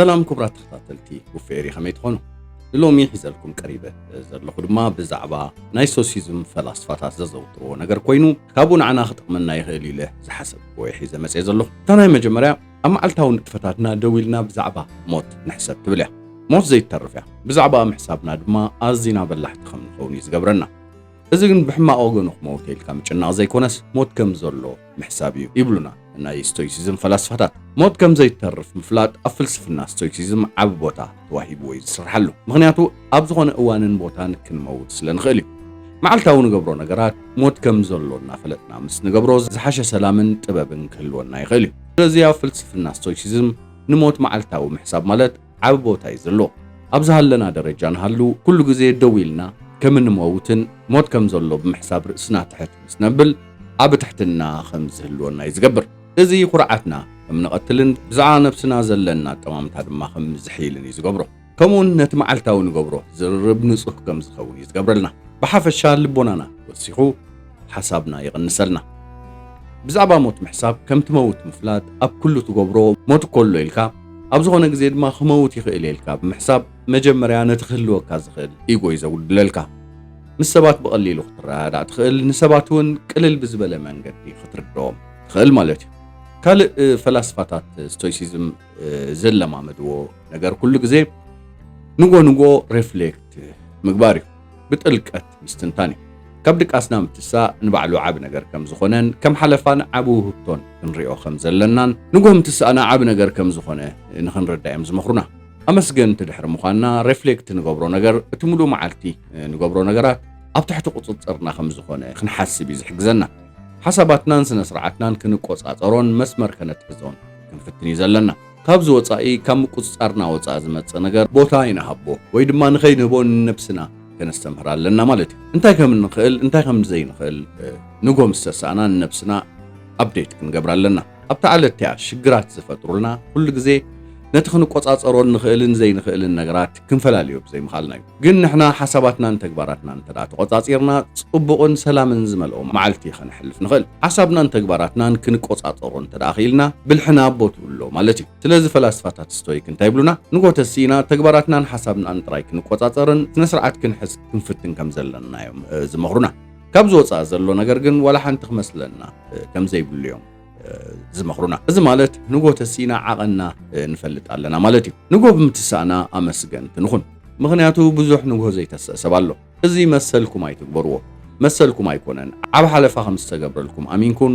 ሰላም ክቡራት ተኸታተልቲ ውፍኤሪ፣ ከመይ ትኾኑ? ንሎሚ ሒዘልኩም ቀሪበ ዘለኹ ድማ ብዛዕባ ናይ ስቶይሲዝም ፈላስፋታት ዘዘውትርዎ ነገር ኮይኑ፣ ካብኡ ንዓና ክጠቕመና ይኽእል ኢለ ዝሓሰብኩዎ እየ ሒዘ መፅየ ዘለኹ። እታ ናይ መጀመርያ፣ ኣብ መዓልታዊ ንጥፈታትና ደው ኢልና ብዛዕባ ሞት ንሕሰብ ትብል እያ። ሞት ዘይትተርፍ እያ። ብዛዕባ ምሕሳብና ድማ ኣዚና በላሕቲ ከም ንኸውን እዩ ዝገብረና። እዚ ግን ብሕማቕ ወገኑ ክመውት ኢልካ ምጭናቕ ዘይኮነስ፣ ሞት ከም ዘሎ ምሕሳብ እዩ ይብሉና ናይ ስቶይሲዝም ፈላስፋታት። ሞት ከም ዘይተርፍ ምፍላጥ ኣብ ፍልስፍና ስቶይሲዝም ዓቢ ቦታ ተዋሂብዎ እዩ ዝስርሓሉ። ምኽንያቱ ኣብ ዝኾነ እዋንን ቦታን ክንመውት ስለ ንኽእል እዩ። መዓልታዊ ንገብሮ ነገራት ሞት ከም ዘሎ እናፈለጥና ምስ ንገብሮ ዝሓሸ ሰላምን ጥበብን ክህልወና ይኽእል እዩ። ስለዚ ኣብ ፍልስፍና ስቶይሲዝም ንሞት መዓልታዊ ምሕሳብ ማለት ዓቢ ቦታ እዩ ዘለዎ። ኣብ ዝሃለና ደረጃ ንሃሉ ኩሉ ግዜ ደው ኢልና ከም እንመውትን ሞት ከም ዘሎ ብምሕሳብ ርእስና ትሕት ምስ ነብል ዓቢ ትሕትና ከም ዝህልወና እዩ ዝገብር። እዚ ኩርዓትና ከም ንቐትልን ብዛዕባ ነብስና ዘለና ኣጠማምታ ድማ ከም ዝሕይልን እዩ ዝገብሮ። ከምኡውን ነቲ መዓልታዊ ንገብሮ ዝርርብ ንጹህ ከም ዝኸውን እዩ ዝገብረልና። ብሓፈሻ ልቦናና ወሲኹ ሓሳብና ይቕንሰልና። ብዛዕባ ሞት ምሕሳብ ከም ትመውት ምፍላጥ ኣብ ኩሉ ትገብሮ ሞት እኮ ኣሎ ኢልካ ኣብ ዝኾነ ግዜ ድማ ክመውት ይኽእል ኢልካ ብምሕሳብ መጀመርያ ነቲ ክህልወካ ዝኽእል ኢጎ እዩ ዘጉድለልካ። ምስ ሰባት ብቐሊሉ ክትረዳዳእ ትኽእል፣ ንሰባት እውን ቅልል ብዝበለ መንገዲ ክትርድኦም ትኽእል ማለት እዩ። ካልእ ፈላስፋታት ስቶይሲዝም ዘለማመድዎ ነገር ኩሉ ግዜ ንጎ ንጎ ሬፍሌክት ምግባር እዩ። ብጥልቀት ምስትንታን እዩ። ካብ ድቃስና ምትሳእ ንባዕሉ ዓቢ ነገር ከም ዝኾነን ከም ሓለፋን ዓቢ ውህብቶን ክንሪኦ ከም ዘለናን ንጎ ምትሳእና ዓቢ ነገር ከም ዝኾነ ንኽንርዳእ እዮም ዝመኽሩና። ኣመስገንቲ ድሕሪ ምዃንና ሬፍሌክት ንገብሮ ነገር እቲ ምሉእ መዓልቲ ንገብሮ ነገራት ኣብ ትሕቲ ቁጽጽርና ከም ዝኾነ ክንሓስብ እዩ ዝሕግዘና። ሓሳባትናን ስነ ስርዓትናን ክንቆጻጸሮን መስመር ከነትሕዞን ክንፍትን እዩ ዘለና። ካብዚ ወጻኢ ካብ ምቁጽጻርና ወጻኢ ዝመጽእ ነገር ቦታ ኣይንሃቦ ወይ ድማ ንኸይንህቦ ንነብስና ከነስተምህር ኣለና ማለት እዩ። እንታይ ከም እንኽእል እንታይ ከም ዘይንኽእል ንጎ ምስ ተሳእና ንነብስና ኣፕዴት ክንገብር ኣለና። ኣብታ ዕለት እቲኣ ሽግራት ዝፈጥሩልና ኩሉ ግዜ ነቲ ክንቆጻጸሮ እንኽእልን ዘይንኽእልን ነገራት ክንፈላልዮ ብዘይምኽኣልና እዩ። ግን ንሕና ሓሳባትናን ተግባራትናን እንተ ደኣ ተቆጻጺርና ጽቡቕን ሰላምን ዝመልኦ መዓልቲ ከነሕልፍ ንኽእል። ሓሳብናን ተግባራትናን ክንቆጻጸሮ እንተ ደኣ ኽኢልና ብልሕና ቦትኡ ኣሎ ማለት እዩ። ስለዚ ፈላስፋታት ስቶይክ እንታይ ይብሉና? ንጎ ተሲእና ተግባራትናን ሓሳብናን ጥራይ ክንቆጻጸርን ስነ ስርዓት ክንሕዝ ክንፍትን ከም ዘለና እዮም ዝመኽሩና። ካብዚ ወጻኢ ዘሎ ነገር ግን ዋላ ሓንቲ ክመስለና ከም ዘይብሉ እዮም ዝመኽሩና። እዚ ማለት ንጎ ተሲእና ዓቐንና ንፈልጥ ኣለና ማለት እዩ። ንጎ ብምትሳእና ኣመስገንቲ ንኹን። ምኽንያቱ ብዙሕ ንጎ ዘይተስእ ሰብ ኣሎ። እዚ መሰልኩም ኣይትግበርዎ። መሰልኩም ኣይኮነን። ዓቢ ሓለፋ ከም ዝተገብረልኩም ኣሚንኩም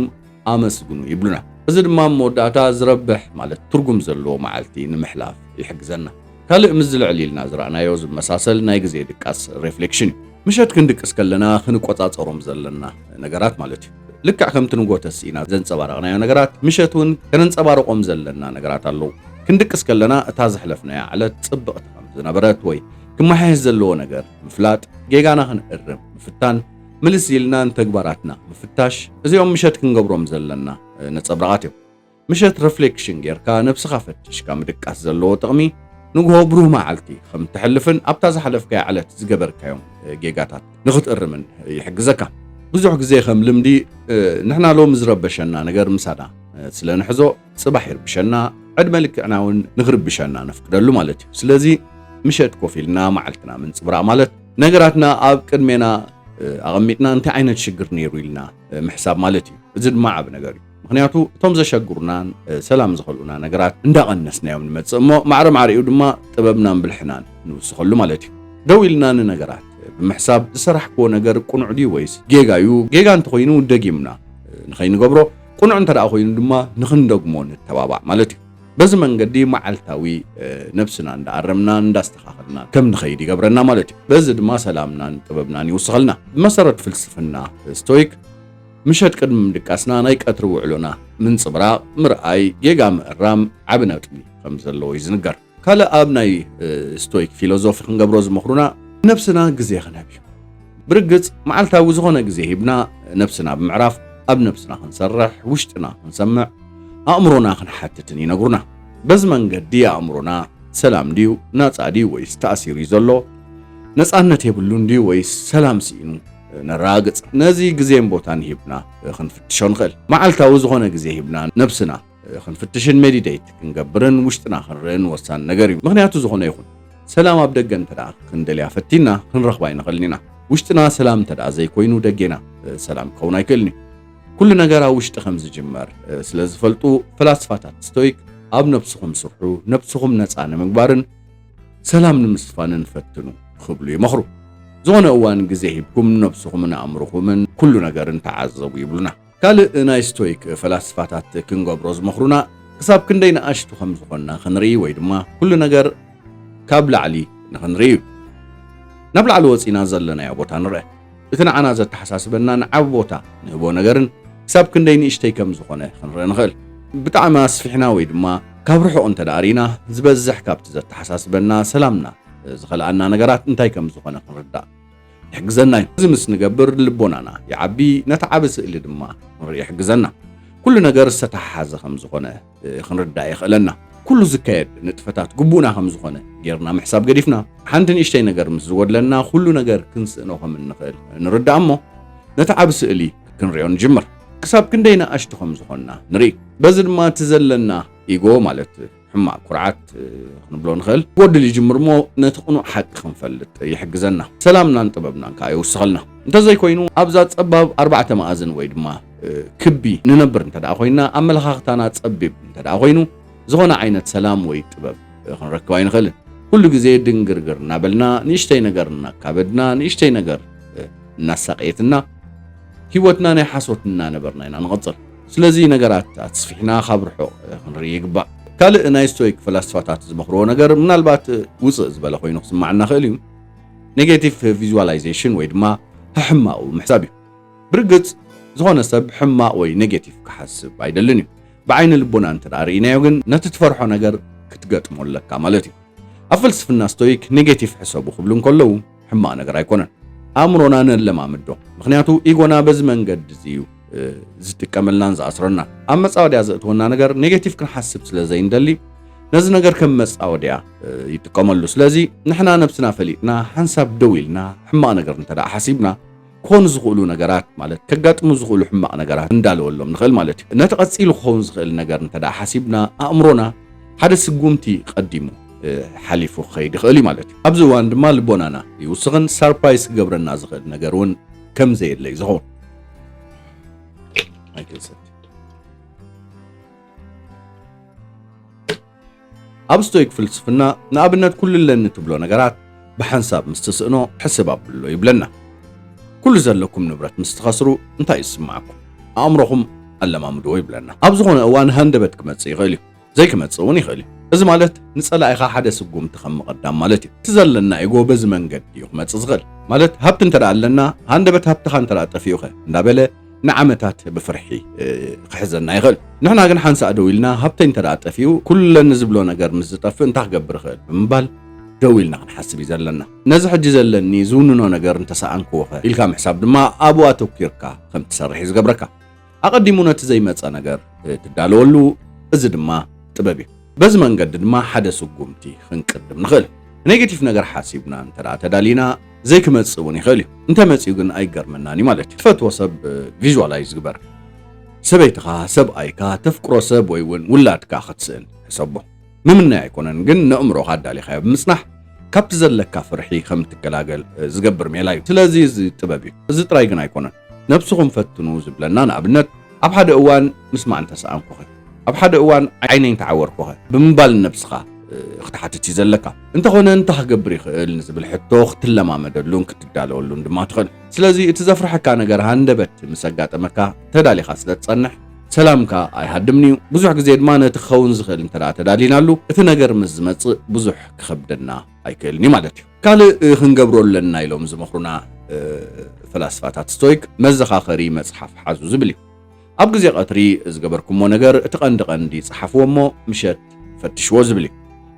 ኣመስግኑ ይብሉና። እዚ ድማ ኣብ መወዳእታ ዝረብሕ ማለት ትርጉም ዘለዎ መዓልቲ ንምሕላፍ ይሕግዘና። ካልእ ምስዚ ልዕል ኢልና ዝረኣናዮ ዝመሳሰል ናይ ግዜ ድቃስ ሬፍሌክሽን እዩ። ምሸት ክንድቅስ ከለና ክንቆጻጸሮም ዘለና ነገራት ማለት እዩ። ልክዕ ከምቲ ንጎ ተሲእና ዘንጸባረቕናዮ ነገራት ምሸት እውን ከነንጸባርቖም ዘለና ነገራት ኣለዉ። ክንድቅስ ከለና እታ ዘሕለፍናያ ዕለት ጽብቕቲ ከም ዝነበረት ወይ ክመሓየሽ ዘለዎ ነገር ምፍላጥ፣ ጌጋና ክንእርም ምፍታን፣ ምልስ ኢልና ንተግባራትና ምፍታሽ፣ እዚኦም ምሸት ክንገብሮም ዘለና ነጸብራቓት እዮም። ምሸት ሬፍሌክሽን ጌርካ ነብስኻ ፈቲሽካ ምድቃስ ዘለዎ ጥቕሚ ንግሆ ብሩህ መዓልቲ ከም እተሕልፍን ኣብታ ዝሓለፍካያ ዕለት ዝገበርካዮም ጌጋታት ንኽትእርምን ይሕግዘካ። ብዙሕ ግዜ ከም ልምዲ ንሕና ሎሚ ዝረበሸና ነገር ምሳና ስለ ንሕዞ ጽባሕ ይርብሸና፣ ዕድመ ልክዕና እውን ንኽርብሸና ነፍቅደሉ ማለት እዩ። ስለዚ ምሸት ኮፍ ኢልና መዓልትና ምንጽብራቕ ማለት ነገራትና ኣብ ቅድሜና ኣቐሚጥና እንታይ ዓይነት ሽግር ነይሩ ኢልና ምሕሳብ ማለት እዩ። እዚ ድማ ዓቢ ነገር እዩ። ምኽንያቱ እቶም ዘሸግሩናን ሰላም ዝኸልኡና ነገራት እንዳቐነስናዮም ንመጽእ እሞ ማዕረ ማዕሪኡ ድማ ጥበብናን ብልሕናን ንውስኸሉ ማለት እዩ። ደው ኢልና ንነገራት ብምሕሳብ ዝሰራሕክዎ ነገር ቅኑዕ ድዩ ወይስ ጌጋ እዩ? ጌጋ እንተኾይኑ ደጊምና ንኸይንገብሮ፣ ቅኑዕ እንተ ደኣ ኮይኑ ድማ ንኽንደግሞ ንተባባዕ ማለት እዩ። በዚ መንገዲ መዓልታዊ ነብስና እንዳኣረምና እንዳስተኻኸልና ከም ንኸይድ ይገብረና ማለት እዩ። በዚ ድማ ሰላምናን ጥበብናን ይውስኸልና። ብመሰረት ፍልስፍና ስቶይክ ምሸት ቅድሚ ምድቃስና ናይ ቀትሪ ውዕሎና ምንጽብራቕ፣ ምርኣይ፣ ጌጋ ምእራም ዓቢ ነጥቢ ከም ዘለዎ እዩ ዝንገር። ካልእ ኣብ ናይ ስቶይክ ፊሎዞፊ ክንገብሮ ዝመኽሩና ነብስና ግዜ ክንህብ እዩ። ብርግጽ መዓልታዊ ዝኾነ ግዜ ሂብና ነብስና ብምዕራፍ ኣብ ነብስና ክንሰርሕ፣ ውሽጥና ክንሰምዕ፣ ኣእምሮና ክንሓትትን ይነግሩና። በዚ መንገዲ ኣእምሮና ሰላም ድዩ፣ ናጻ ድዩ ወይስ ተኣሲሩ እዩ ዘሎ? ነጻነት የብሉን ድዩ ወይስ ሰላም ስኢኑ ነረጋግጽ። ነዚ ግዜን ቦታን ሂብና ክንፍትሾ ንኽእል። መዓልታዊ ዝኾነ ግዜ ሂብና ነብስና ክንፍትሽን ሜዲቴት ክንገብርን ውሽጥና ክንርእን ወሳኒ ነገር እዩ። ምኽንያቱ ዝኾነ ይኹን ሰላም ኣብ ደገ እንተ ደኣ ክንደልያ ፈቲና ክንረኽባ ኣይንኽእልን ኢና። ውሽጥና ሰላም እንተ ደኣ ዘይኮይኑ ደጌና ሰላም ክኸውን ኣይክእልን እዩ። ኩሉ ነገር ኣብ ውሽጢ ከም ዝጅመር ስለ ዝፈልጡ ፈላስፋታት ስቶይክ ኣብ ነብስኹም ስርሑ፣ ነብስኹም ነጻ ንምግባርን ሰላም ንምስፋንን ፈትኑ ክብሉ ይመኽሩ። ዝኾነ እዋን ግዜ ሂብኩም ነብስኹምን ኣእምሮኹምን ኩሉ ነገርን ተዓዘቡ ይብሉና። ካልእ ናይ ስቶይክ ፈላስፋታት ክንገብሮ ዝመኽሩና ክሳብ ክንደይ ንኣሽቱ ከም ዝኾንና ክንርኢ ወይ ድማ ኩሉ ነገር ካብ ላዕሊ ንኽንርኢ እዩ። ናብ ላዕሊ ወጺና ዘለናዮ ቦታ ንርአ። እቲ ንዓና ዘተሓሳስበና ንዓቢ ቦታ ንህቦ ነገርን ክሳብ ክንደይ ንእሽተይ ከም ዝኾነ ክንርኢ ንኽእል። ብጣዕሚ ኣስፊሕና ወይ ድማ ካብ ርሑቕ እንተ ደኣ ርኢና ዝበዝሕ ካብቲ ዘተሓሳስበና ሰላምና ዝኸልኣና ነገራት እንታይ ከም ዝኾነ ክንርዳእ ይሕግዘና እዩ። እዚ ምስ ንገብር ልቦናና ይዓቢ፣ ነቲ ዓቢ ስእሊ ድማ ክንርኢ ይሕግዘና። ኩሉ ነገር ዝተተሓሓዘ ከም ዝኾነ ክንርዳእ የኽእለና። ኩሉ ዝካየድ ንጥፈታት ግቡእና ከም ዝኾነ ጌርና ምሕሳብ ገዲፍና ሓንቲ ንእሽተይ ነገር ምስ ዝጎድለና ኩሉ ነገር ክንስእኖ ከም እንኽእል ንርዳእ እሞ ነቲ ዓቢ ስእሊ ክንሪኦ ንጅምር። ክሳብ ክንደይ ንኣሽቱ ከም ዝኾንና ንርኢ። በዚ ድማ እቲ ዘለና ኢጎ ማለት ሕማቕ ኩርዓት ክንብሎ ንኽእል ክጎድል ይጅምር እሞ ነቲ ቅኑዕ ሓቂ ክንፈልጥ ይሕግዘና። ሰላምናን ጥበብናን ከኣ ይውስኸልና። እንተዘይኮይኑ ኣብዛ ጸባብ ኣርባዕተ መኣዝን ወይ ድማ ክቢ ንነብር እንተ ደኣ ኮይና ኣመለኻኽታና ጸቢብ እንተ ደኣ ኮይኑ ዝኾነ ዓይነት ሰላም ወይ ጥበብ ክንረክብ ኣይንኽእልን። ኩሉ ግዜ ድንግርግር እናበልና ንእሽተይ ነገር እናካበድና ንእሽተይ ነገር እናሳቀየትና ህይወትና ናይ ሓሶት እናነበርና ኢና ንቐጽል። ስለዚ ነገራት ኣስፊሕና ካብ ርሑቕ ክንርኢ ይግባእ። ካልእ ናይ ስቶይክ ፈላስፋታት ዝመኽርዎ ነገር ምናልባት ውፅእ ዝበለ ኮይኑ ክስማዓና ክእል እዩ። ኔጌቲቭ ቪዥዋላይዜሽን ወይ ድማ ሕሕማቑ ምሕሳብ እዩ። ብርግጽ ዝኾነ ሰብ ሕማቕ ወይ ኔጌቲቭ ክሓስብ ኣይደልን እዩ። ብዓይኒ ልቦና እንተ ደኣ ርኢናዮ ግን ነቲ ትፈርሖ ነገር ክትገጥሞ ኣለካ ማለት እዩ። ኣብ ፍልስፍና ስቶይክ ኔጌቲቭ ሕሰቡ ክብሉ እንከለዉ ሕማቕ ነገር ኣይኮነን። ኣእምሮና ነለማምዶ። ምኽንያቱ ኢጎና በዚ መንገዲ እዚ እዩ ዝጥቀመልናን ዝኣስረና። ኣብ መጻወድያ ዘእትወና ነገር ኔጌቲቭ ክንሓስብ ስለ ዘይንደሊ ነዚ ነገር ከም መጻወድያ ይጥቀመሉ። ስለዚ ንሕና ነብስና ፈሊጥና ሓንሳብ ደው ኢልና ሕማቕ ነገር እንተ ደኣ ሓሲብና ክኾኑ ዝኽእሉ ነገራት ማለት ከጋጥሙ ዝኽእሉ ሕማቕ ነገራት እንዳለወሎም ንኽእል ማለት እዩ። ነቲ ቀጺሉ ክኸውን ዝኽእል ነገር እንተ ደኣ ሓሲብና ኣእምሮና ሓደ ስጉምቲ ቀዲሙ ሓሊፉ ክኸይድ ይኽእል እዩ ማለት እዩ። ኣብዚ እዋን ድማ ልቦናና ይውስኽን ሳርፕራይዝ ክገብረና ዝኽእል ነገር እውን ከም ዘየለ እዩ ዝኸውን። ኣብ ስቶይክ ፍልስፍና ንኣብነት ኩሉ ኣለኒ ትብሎ ነገራት ብሓንሳብ ምስ ትስእኖ ሕስብ ኣብሎ ይብለና። ኩሉ ዘለኩም ንብረት ምስ ትኸስሩ እንታይ ይስምዓኩም? ኣእምሮኹም ኣለማምድዎ ይብለና። ኣብ ዝኾነ እዋን ሃንደበት ክመጽእ ይኽእል እዩ፣ ዘይክመጽእ እውን ይኽእል እዩ። እዚ ማለት ንጸላኢኻ ሓደ ስጉምቲ ከም ምቕዳም ማለት እዩ። እቲ ዘለና ኢጎ በዚ መንገዲ እዩ ክመጽእ ዝኽእል። ማለት ሃብቲ እንተ ደኣ ኣለና፣ ሃንደበት ሃብትኻ እንተ ደኣ ጠፊኡኸ እንዳበለ ንዓመታት ብፍርሒ ክሕዘና ይኽእል። ንሕና ግን ሓንሳእ ደው ኢልና ሃብተይ እንተ ደኣ ጠፊኡ ኩሉ ኣለኒ ዝብሎ ነገር ምስ ዝጠፍእ እንታይ ክገብር ይኽእል ብምባል ደው ኢልና ክንሓስብ እዩ ዘለና። ነዚ ሕጂ ዘለኒ ዝውንኖ ነገር እንተሰኣንክዎኸ ኢልካ ምሕሳብ ድማ ኣብኡ ኣተኲርካ ከም ትሰርሕ እዩ ዝገብረካ። ኣቐዲሙ ነቲ ዘይመጸ ነገር ትዳለወሉ፣ እዚ ድማ ጥበብ እዩ። በዚ መንገዲ ድማ ሓደ ስጉምቲ ክንቅድም ንኽእል። ኔጌቲቭ ነገር ሓሲብና እንተ ደኣ ተዳሊና ዘይክመጽእ እውን ይኽእል እዩ። እንተ መጺኡ ግን ኣይገርመናን እዩ ማለት እዩ። ትፈትዎ ሰብ ቪዥዋላይዝ ግበር። ሰበይትኻ፣ ሰብኣይካ፣ ተፍቅሮ ሰብ ወይ እውን ውላድካ ክትስእን ሕሰቦ። ምምናይ ኣይኮነን፣ ግን ነእምሮኻ ኣዳሊኻዮ ብምጽናሕ ካብቲ ዘለካ ፍርሒ ከም ትገላገል ዝገብር ሜላ እዩ። ስለዚ እዚ ጥበብ እዩ። እዚ ጥራይ ግን ኣይኮነን። ነብስኹም ፈትኑ ዝብለና ንኣብነት ኣብ ሓደ እዋን ምስማዕ እንተሰኣንኩኸ፣ ኣብ ሓደ እዋን ዓይነይ እንተዓወርኩኸ ብምባል ንነብስኻ ክትሓትት እዩ ዘለካ። እንተኾነ እንታይ ክገብር ይኽእል ንዝብል ሕቶ ክትለማመደሉን ክትዳለወሉን ድማ ትኽእል። ስለዚ እቲ ዘፍርሐካ ነገር ሃንደበት ምስ ኣጋጠመካ ተዳሊኻ ስለ ትጸንሕ ሰላምካ ኣይሃድምን እዩ። ብዙሕ ግዜ ድማ ነቲ ክኸውን ዝኽእል እንተ ደኣ ተዳሊናሉ እቲ ነገር ምስ ዝመጽእ ብዙሕ ክኸብደና ኣይክእልን እዩ ማለት እዩ። ካልእ ክንገብሮ ኣለና ኢሎም ዝመኽሩና ፈላስፋታት ስቶይክ መዘኻኸሪ መጽሓፍ ሓዙ ዝብል እዩ። ኣብ ግዜ ቀትሪ ዝገበርኩሞ ነገር እቲ ቀንዲ ቀንዲ ጸሓፍዎ እሞ ምሸት ፈትሽዎ ዝብል እዩ።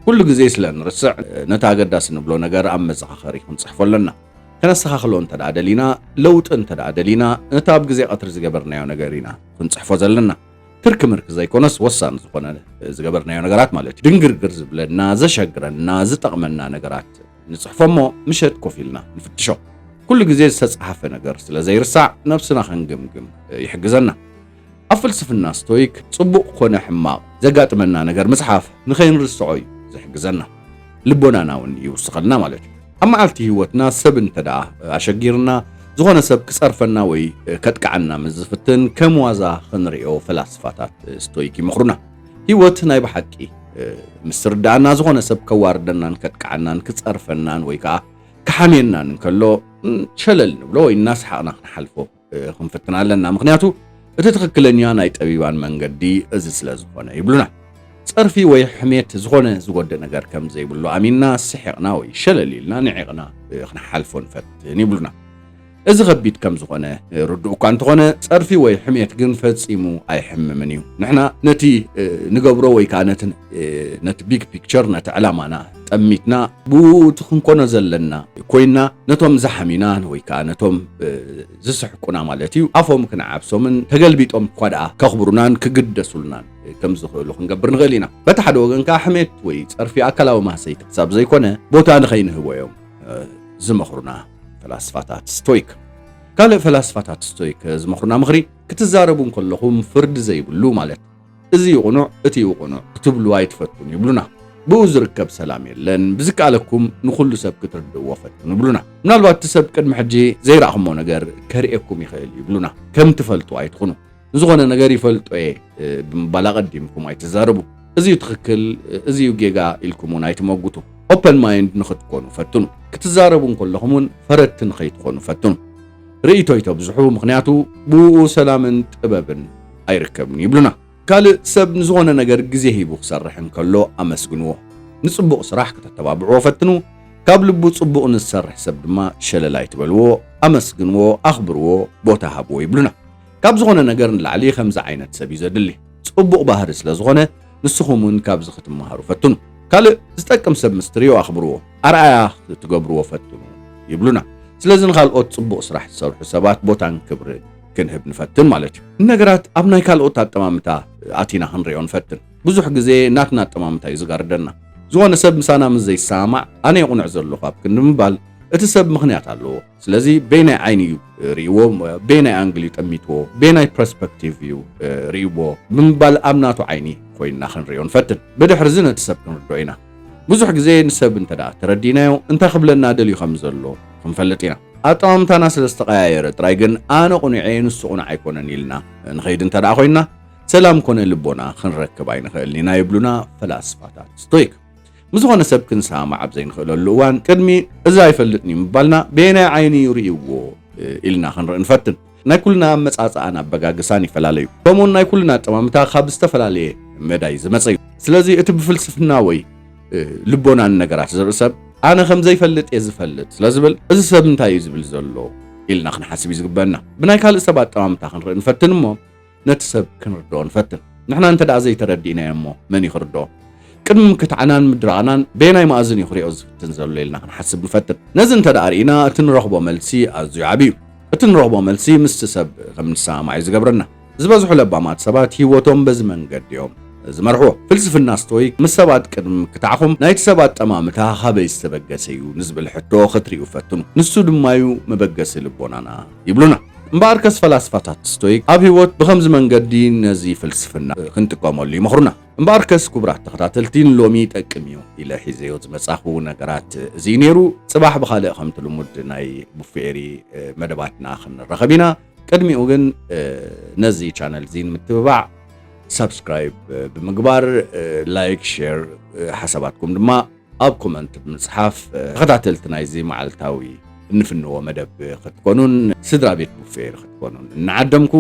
ኩሉ ግዜ ስለ ንርስዕ ነቲ ኣገዳሲ ንብሎ ነገር ኣብ መዘኻኸሪ ክንጽሕፎ ኣለና። ከነስተኻኽሎ እንተ ደኣ ደሊና፣ ለውጢ እንተ ደኣ ደሊና፣ ነቲ ኣብ ግዜ ቀትሪ ዝገበርናዮ ነገር ኢና ክንጽሕፎ ዘለና። ትርኪ ምርኪ ዘይኮነስ ወሳኒ ዝኾነ ዝገበርናዮ ነገራት ማለት እዩ። ድንግርግር ዝብለና፣ ዘሸግረና፣ ዝጠቕመና ነገራት ንጽሕፎ እሞ ምሸት ኮፍ ኢልና ንፍትሾ። ኩሉ ግዜ ዝተጻሓፈ ነገር ስለ ዘይርሳዕ ነብስና ክንግምግም ይሕግዘና። ኣብ ፍልስፍና ስቶይክ ጽቡቕ ኮነ ሕማቕ ዘጋጥመና ነገር ምጽሓፍ ንኸይንርስዖ እዩ ዝሕግዘና። ልቦናና እውን ይውስኸልና ማለት እዩ። ኣብ መዓልቲ ህይወትና ሰብ እንተ ደኣ ኣሸጊርና፣ ዝኾነ ሰብ ክጸርፈና ወይ ከጥቅዓና ምስ ዝፍትን ከም ዋዛ ክንርእዮ ፈላስፋታት ስቶይክ ይመኽሩና። ህይወት ናይ ብሓቂ ምስ ርዳእና፣ ዝኾነ ሰብ ከዋርደናን ከጥቅዓናን ክጸርፈናን ወይ ከኣ ክሓምየናን እንከሎ ሸለል ንብሎ ወይ እናሰሓቕና ክንሓልፎ ክንፍትን ኣለና። ምኽንያቱ እቲ ትኽክለኛ ናይ ጠቢባን መንገዲ እዚ ስለ ዝኾነ ይብሉና። ጸርፊ ወይ ሕሜት ዝኾነ ዝጎድእ ነገር ከም ዘይብሉ ኣሚንና ስሒቕና ወይ ሸለል ኢልና ንዒቕና ክንሓልፎ ንፈትን ይብሉና። እዚ ከቢድ ከም ዝኾነ ርዱእ እኳ እንተኾነ፣ ጸርፊ ወይ ሕሜት ግን ፈጺሙ ኣይሕምምን እዩ። ንሕና ነቲ ንገብሮ ወይ ከኣ ነቲ ነቲ ቢግ ፒክቸር፣ ነቲ ዕላማና ጠሚትና ብኡ እቲ ክንኮኖ ዘለና ኮይና፣ ነቶም ዝሓሚና ወይ ከኣ ነቶም ዝስሕቁና ማለት እዩ ኣፎም ክንዓብሶምን ተገልቢጦም እኳ ደኣ ከኽብሩናን ክግደሱልናን ከም ዝኽእሉ ክንገብር ንኽእል ኢና። በቲ ሓደ ወገን ከኣ ሕሜት ወይ ጸርፊ ኣካላዊ ማህሰይቲ ክሳብ ዘይኮነ ቦታ ንኸይንህቦ እዮም ዝመኽሩና ፈላስፋታት ስቶይክ። ካልእ ፈላስፋታት ስቶይክ ዝመኽሩና ምኽሪ፣ ክትዛረቡ እንከለኹም ፍርዲ ዘይብሉ ማለት፣ እዚ እዩ ቅኑዕ፣ እቲ እዩ ቅኑዕ ክትብሉ ኣይትፈቱን ይብሉና። ብኡ ዝርከብ ሰላም የለን። ብዝከኣለኩም ንኹሉ ሰብ ክትርድእዎ ፈትኑ ይብሉና። ምናልባት እቲ ሰብ ቅድሚ ሕጂ ዘይረኣኹሞ ነገር ከርእየኩም ይኽእል ይብሉና። ከም ትፈልጡ ኣይትኹኑ። ንዝኾነ ነገር ይፈልጦ እየ ብምባል ኣቐዲምኩም ኣይትዛረቡ። እዚ እዩ ትኽክል፣ እዚ እዩ ጌጋ ኢልኩም እውን ኣይትመጉቱ። ኦፐን ማይንድ ንኽትኮኑ ፈትኑ። ክትዛረቡ እንከለኹም እውን ፈረድቲ ንኸይትኾኑ ፈትኑ። ርእይቶ ይተብዝሑ፣ ምኽንያቱ ብኡ ሰላምን ጥበብን ኣይርከብን ይብሉና። ካልእ፣ ሰብ ንዝኾነ ነገር ግዜ ሂቡ ክሰርሕ እንከሎ ኣመስግንዎ። ንጽቡቕ ስራሕ ከተተባብዕዎ ፈትኑ። ካብ ልቡ ጽቡቕ ንዝሰርሕ ሰብ ድማ ሸለል ኣይትበልዎ፣ ኣመስግንዎ፣ ኣኽብርዎ፣ ቦታ ሃብዎ ይብሉና። ካብ ዝኾነ ነገር ንላዕሊ ከምዚ ዓይነት ሰብ እዩ ዘድሊ። ጽቡቕ ባህሪ ስለ ዝኾነ ንስኹም እውን ካብዚ ክትመሃሩ ፈትኑ። ካልእ፣ ዝጠቅም ሰብ ምስ ትርእዩ ኣኽብርዎ፣ ኣርኣያ ክትገብርዎ ፈትኑ ይብሉና። ስለዚ ንኻልኦት ጽቡቕ ስራሕ ዝሰርሑ ሰባት ቦታን ክብርን ክንህብ ንፈትን ማለት እዩ። ንነገራት ኣብ ናይ ካልኦት ኣጠማምታ ኣቲና ክንሪኦ ንፈትን። ብዙሕ ግዜ ናትና ኣጠማምታ እዩ ዝጋርደና። ዝኾነ ሰብ ምሳና ምስ ዘይሰማማዕ ኣነ እየ ቁኑዕ ዘለኹ ኣብ ክንዲ ምባል እቲ ሰብ ምኽንያት ኣለዎ። ስለዚ በየናይ ዓይኒ እዩ ርእይዎ፣ በየናይ ኣንግል እዩ ጠሚትዎ፣ በየናይ ፐርስፐክቲቭ እዩ ርእይዎ ብምባል ኣብ ናቱ ዓይኒ ኮይንና ክንሪኦ ንፈትን። ብድሕሪ እዚ ነቲ ሰብ ክንርድኦ ኢና። ብዙሕ ግዜ ንሰብ እንተ ደኣ ተረዲእናዮ እንታይ ክብለና ደልዩ ከም ዘሎ ክንፈልጥ ኢና። ኣጠማምታና ስለ ዝተቐያየረ ጥራይ ግን ኣነ ቁኑዕ እየ ንሱ ቁኑዕ ኣይኮነን ኢልና ንኸይድ እንተ ደኣ ኮይንና ሰላም ኮነ ልቦና ክንረክብ ኣይንኽእልን ኢና ይብሉና ፈላስፋታት ስቶይክ። ምስ ዝኾነ ሰብ ክንሰማማዕ ኣብ ዘይንኽእለሉ እዋን ቅድሚ እዚ ኣይፈልጥን እዩ ምባልና በየናይ ዓይኒ እዩ ርእይዎ ኢልና ክንርኢ ንፈትን። ናይ ኩልና ኣመጻጽኣን ኣበጋግሳን ይፈላለዩ። ከምኡውን ናይ ኩልና ኣጠማምታ ካብ ዝተፈላለየ መዳይ ዝመጸ እዩ። ስለዚ እቲ ብፍልስፍና ወይ ልቦና ንነገራት ዝርኢ ሰብ ኣነ ከም ዘይፈልጥ እየ ዝፈልጥ ስለ ዝብል እዚ ሰብ እንታይ እዩ ዝብል ዘሎ ኢልና ክንሓስብ እዩ ዝግበአና። ብናይ ካልእ ሰብ ኣጠማምታ ክንርኢ ንፈትን እሞ ነቲ ሰብ ክንርድኦ ንፈትን። ንሕና እንተ ደኣ ዘይተረዲእናዮ እሞ መን እዩ ክርድኦ? ቅድሚ ምክትዓናን ምድራቕናን በየናይ መኣዝን እዩ ክሪኦ ዝፍትን ዘሎ ኢልና ክንሓስብ ንፈትን። ነዚ እንተ ደኣ ርኢና እቲ ንረኽቦ መልሲ ኣዝዩ ዓቢ እዩ። እቲ ንረኽቦ መልሲ ምስቲ ሰብ ከም ንሰማማዕ እዩ ዝገብረና። ዝበዝሑ ለባማት ሰባት ህይወቶም በዚ መንገዲ እዮም ዝመርሕዎ። ፍልስፍና ስቶይክ ምስ ሰባት ቅድሚ ምክታዕኹም ናይቲ ሰብ ኣጠማምታ ካበይ ዝተበገሰ እዩ ንዝብል ሕቶ ክትርእዩ ፈትኑ። ንሱ ድማ እዩ መበገሲ ልቦናና ይብሉና። እምበኣርከስ ፈላስፋታት ስቶይክ ኣብ ህይወት ብኸምዚ መንገዲ ነዚ ፍልስፍና ክንጥቀመሉ ይመኽሩና። እምበኣርከስ ክቡራት ተኸታተልቲ ንሎሚ ይጠቅም እዩ ኢለ ሒዘዮ ዝመጻኹ ነገራት እዚ እዩ ነይሩ። ጽባሕ ብኻልእ ከምቲ ልሙድ ናይ ቡፌ ኤሪ መደባትና ክንራኸብ ኢና። ቅድሚኡ ግን ነዚ ቻነል እዚ ንምትብባዕ ሳብስክራይብ ብምግባር፣ ላይክ፣ ሼር፣ ሓሳባትኩም ድማ ኣብ ኮመንት ብምጽሓፍ ተኸታተልቲ ናይዚ መዓልታዊ እንፍንዎ መደብ ክትኮኑን ስድራ ቤት ቡፌ ኤሪ ክትኮኑን እናዓደምኩ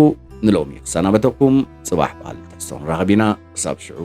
ንሎሚ ክሰናበተኩም። ጽባሕ ብኻልእ ትሕዝቶ ክንራኸብ ኢና። ክሳብ ሽዑ